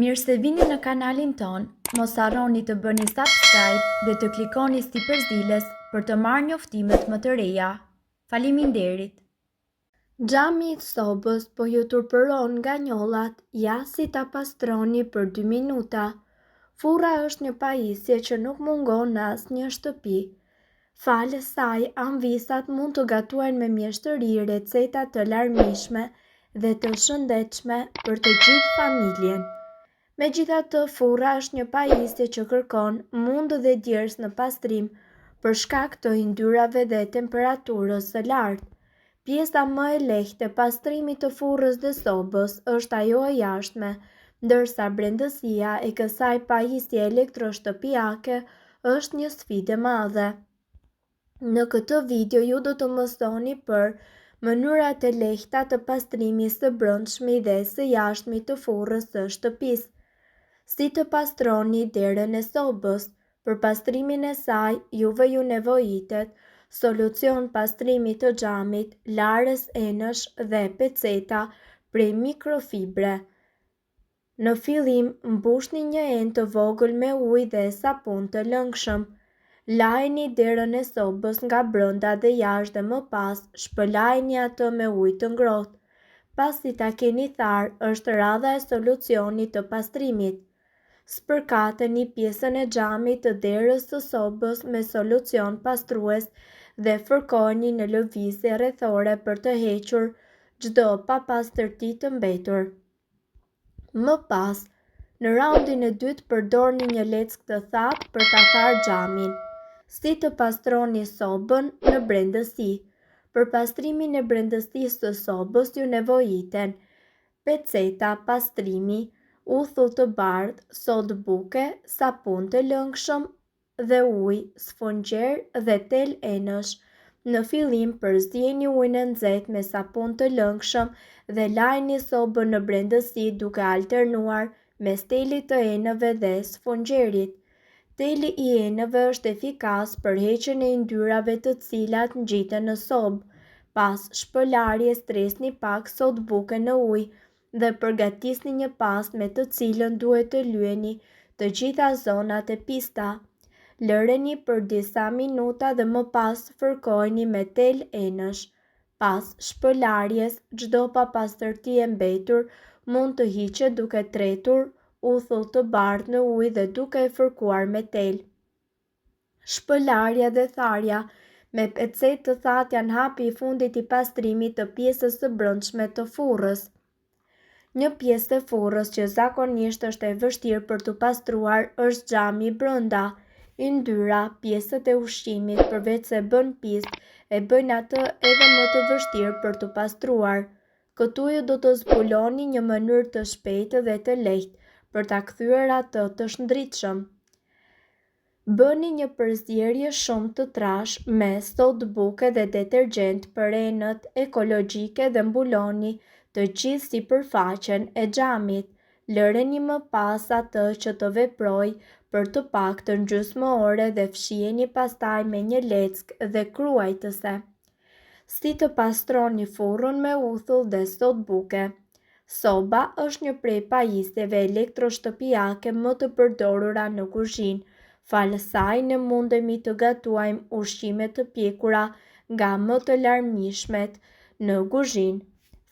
Mirë se vini në kanalin tonë, mos harroni të bëni subscribe dhe të klikoni sipër ziles për të marrë njoftimet më të reja. Faleminderit! Xhami i sobës po ju turpëron nga njollat, ja si ta pastroni për dy minuta. Furra është një pajisje që nuk mungon në asnjë shtëpi. Falë saj, amvisat mund të gatuajnë me mjeshtëri receta të larmishme dhe të shëndetshme për të gjithë familjen. Megjithatë, furra është një pajisje që kërkon mund dhe djersë në pastrim për shkak të yndyrave dhe temperaturës së lartë. Pjesa më e lehtë e pastrimit të furrës dhe sobës është ajo e jashtme, ndërsa brendësia e kësaj pajisje elektroshtëpiake është një sfidë e madhe. Në këtë video ju do të mësoni për mënyrat e lehta të pastrimit së brendshmi dhe së jashtmi të furrës së shtëpisë. Si të pastroni derën e sobës, Për pastrimin e saj, juve ju nevojitet solucion pastrimi të xhamit, larës enësh dhe peceta prej mikrofibre. Në fillim, mbushni një enë të vogël me ujë dhe sapun të lëngshëm. Lajeni derën e sobës nga brenda dhe jashtë dhe më pas shpëlajeni atë me ujë të ngrohtë. Pasi ta keni tharë, është radha e solucionit të pastrimit. Spërkateni pjesën e xhamit të derës së sobës me solucion pastrues dhe fërkojeni në lëvizje rrethore për të hequr çdo papastërti të mbetur. Më pas, në raundin e dytë përdorni një leckë të thatë për ta tharë xhamin. Si të pastroni sobën në brendësi. Për pastrimin e brendësisë së sobës ju nevojiten peceta pastrimi, uthull të bardhë, sodë buke, sapun të lëngshëm dhe ujë, sfungjer dhe tel enësh. Në fillim përzieni ujin e nxehtë me sapun të lëngshëm dhe lajeni sobën në brendësi duke alternuar mes telit të enëve dhe sfungjerit. Teli i enëve është efikas për heqjen e yndyrave të cilat ngjiten në sobë. Pas shpëlarjes tresni pak sodë buke në ujë dhe përgatisni një pastë me të cilën duhet të lyeni të gjitha zonat e pista. Lëreni për disa minuta dhe më pas fërkojeni me tel enësh. Pas shpëlarjes, çdo papastërti e mbetur mund të hiqet duke tretur uthull të bardhë në ujë dhe duke e fërkuar me tel. Shpëlarja dhe tharja me pecetë të thatë janë hapi i fundit i pastrimit të pjesës së brendshme të furrës. Një pjesë e furrës që zakonisht është e vështirë për t'u pastruar është xhami brenda. Yndyra, pjesët e ushqimit, përveç se bën pis, e bëjnë atë edhe më të vështirë për t'u pastruar. Këtu ju do të zbuloni një mënyrë të shpejtë dhe të lehtë për ta kthyer atë të shndritshëm. Bëni një përzierje shumë të trashë me sodë buke dhe detergjent për enët ekologjike dhe mbuloni të gjithë sipërfaqen e xhamit. Lëreni më pas atë që të veprojë për të paktën gjysmë ore dhe fshijeni pastaj me një leckë dhe kruajtëse. Si të pastroni furrën me uthull dhe sodë buke. Soba është një prej pajisjeve elektroshtëpiake më të përdorura në kuzhinë. Falë saj ne mundemi të gatuajmë ushqime të pjekura nga më të larmishmet në kuzhinë.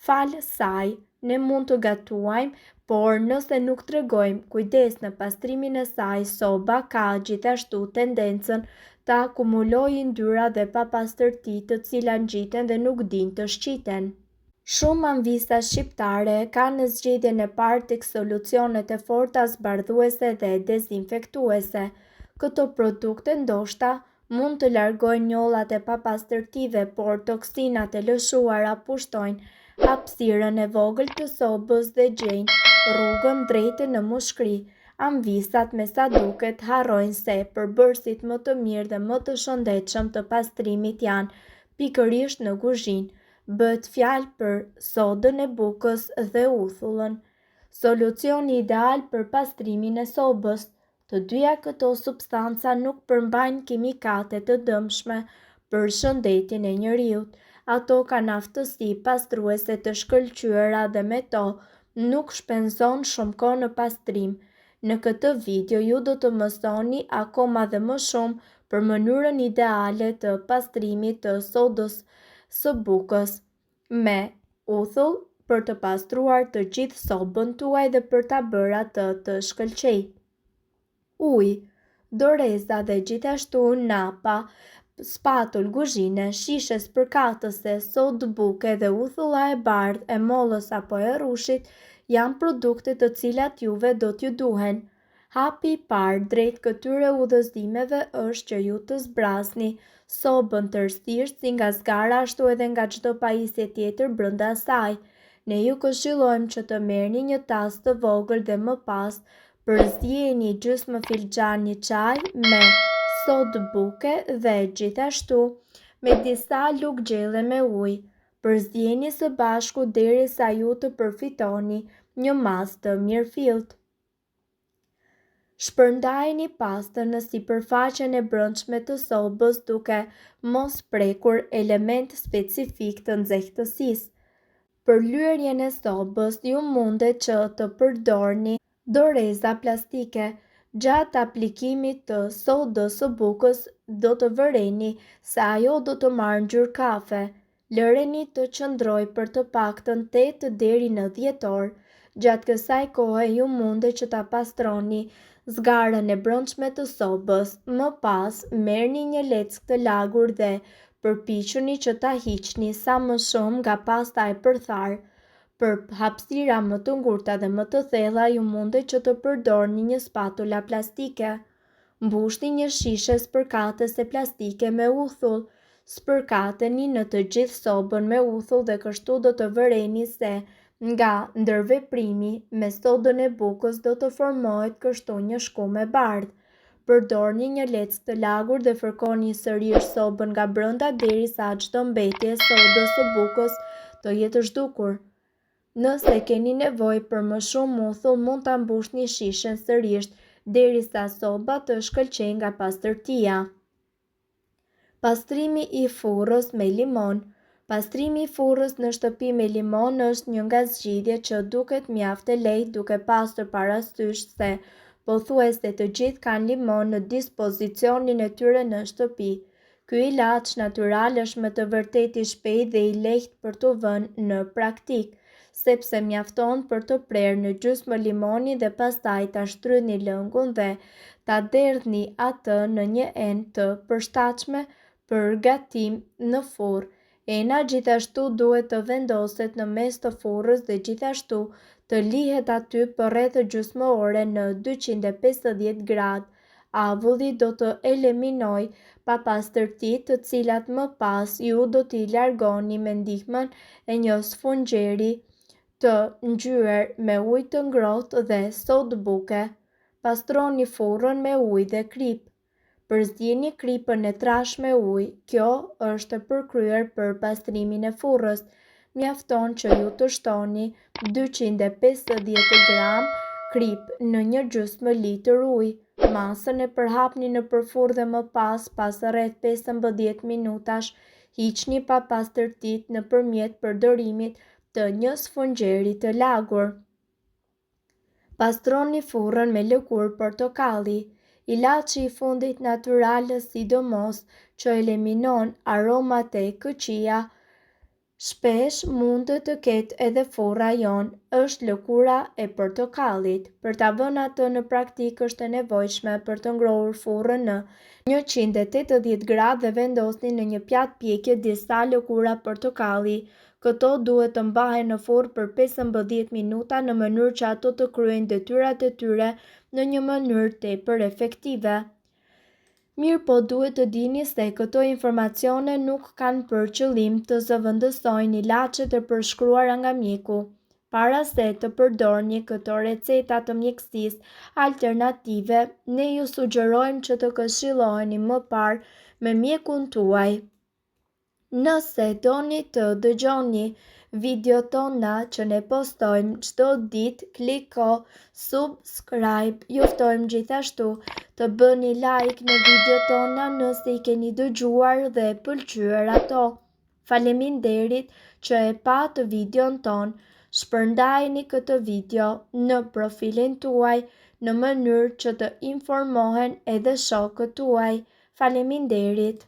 Falë saj, ne mund të gatuajmë, por nëse nuk tregojmë kujdes në pastrimin e saj, soba ka gjithashtu tendencën të akumulojë yndyra dhe papastërti të cilat ngjiten dhe nuk dinë të shqiten. Shumë amvisa shqiptare e kanë zgjedhjen e parë tek solucionet e forta zbardhuese dhe dezinfektuese. Këto produkte ndoshta Mund të largojnë njollat e papastërtive, por toksinat e lëshuara pushtojnë hapësirën e vogël të sobës dhe gjejnë rrugën drejt në mushkëri. Amvisat me sa duket harrojnë se përbërësit më të mirë dhe më të shëndetshëm të pastrimit janë pikërisht në kuzhinë. Bëhet fjalë për sodën e bukës dhe uthullën. Solucioni ideal për pastrimin e sobës. Të dyja këto substanca nuk përmbajnë kimikate të dëmshme për shëndetin e njeriut. Ato kanë aftësi pastruese të shkëlqyera dhe me to nuk shpenzon shumë kohë në pastrim. Në këtë video ju do të mësoni akoma dhe më shumë për mënyrën ideale të pastrimit të sodës së bukës me uthull për të pastruar të gjithë sobën tuaj dhe për ta bërë atë të shkëlqejë. Ujë, doreza dhe gjithashtu napa, spatul kuzhine, shishes përkatëse, sodë buke dhe uthulla e bardhë e mollës apo e rrushit janë produkte të cilat juve do t'ju duhen. Hapi i parë drejt këtyre udhëzimeve është që ju të zbrazni sobën tërësisht si nga zgara ashtu edhe nga çdo pajisje tjetër brenda saj. Ne ju këshillojmë që të merrni një tas të vogël dhe më pas Përzieni gjysmë filxhani çaj me sodë buke dhe gjithashtu me disa lugë gjelle me ujë. Përzieni së bashku derisa ju të përfitoni një masë të mirëfilltë. Shpërndajeni pastën në sipërfaqen e brendshme të sobës duke mos prekur elementë specifikë të nxehtësisë. Për lyerjen e sobës ju mundet që të përdorni doreza plastike. Gjatë aplikimit të sodës së bukës do të vëreni se ajo do të marrë ngjyrë kafe. Lëreni të qëndrojë për të paktën 8 deri në 10 orë. Gjatë kësaj kohe ju mundet që ta pastroni zgarën e brendshme të sobës. Më pas, merrni një leckë të lagur dhe Përpiquni që ta hiqni sa më shumë nga pasta e përtharë. Për hapësira më të ngurta dhe më të thella ju mundet që të përdorni një spatula plastike. Mbushni një shishe spërkatëse plastike me uthull. Spërkateni në të gjithë sobën me uthull dhe kështu do të vëreni se nga ndërveprimi me sodën e bukës do të formohet kështu një shkumë e bardhë. Përdorni një leckë të lagur dhe fërkoni sërish sobën nga brenda derisa çdo mbetje e sodës së bukës të jetë zhdukur. Nëse keni nevojë për më shumë uthull, mund ta mbushni shishen sërish derisa soba të shkëlqejë nga pastërtia. Pastrimi i furrës me limon. Pastrimi i furrës në shtëpi me limon është një nga zgjidhjet që duket mjaft e lehtë duke pasur parasysh se pothuajse të gjithë kanë limon në dispozicionin e tyre në shtëpi. Ky ilaç natyral është me të vërtetë i shpejtë dhe i lehtë për t'u vënë në praktikë, sepse mjafton për të prerë në gjysmë limonin dhe pastaj ta shtrydhni lëngun dhe ta derdhni atë në një enë të përshtatshme për gatim në furrë. Ena gjithashtu duhet të vendoset në mes të furrës dhe gjithashtu të lihet aty për rreth gjysmë ore në 250 gradë. Avulli do të eliminojë papastërtitë të cilat më pas ju do t'i largoni me ndihmën e një sfungjeri të ngjyer me ujë të ngrohtë dhe sodë buke. Pastroni furrën me ujë dhe kripë. Përzieni kripën e trashë me ujë, kjo është e përkryer për pastrimin e furrës. Mjafton që ju të shtoni 250 gram kripë në një gjysmë litër ujë. Masën e përhapni nëpër furrë dhe më pas, pas rreth 15 minutash, hiqni papastërtitë nëpërmjet përdorimit të një sfungjeri të lagur. Pastroni furrën me lëkurë portokalli. Ilaçi i fundit natyral sidomos që eliminon aromat e këqija, shpesh mund të ketë edhe furra jonë, është lëkura e portokallit. Për ta vënë atë në praktikë është e nevojshme për të ngrohur furrën në 180 gradë dhe vendosni në një pjatë pjekje disa lëkura portokalli. Këto duhet të mbahen në furrë për 15 minuta në mënyrë që ato të kryejnë detyrat e tyre në një mënyrë tepër efektive. Mirëpo duhet të dini se këto informacione nuk kanë për qëllim të zëvendësojnë ilaçet e përshkruara nga mjeku. Para se të përdorni këto receta të mjekësisë alternative, ne ju sugjerojmë që të këshilloheni më parë me mjekun tuaj. Nëse doni të dëgjoni videot tona që ne postojmë çdo ditë, kliko subscribe. Ju ftojmë gjithashtu të bëni like në videot tona nëse i keni dëgjuar dhe pëlqyer ato. Faleminderit që e patë videon tonë. Shpërndajeni këtë video në profilin tuaj në mënyrë që të informohen edhe shokët tuaj. Faleminderit!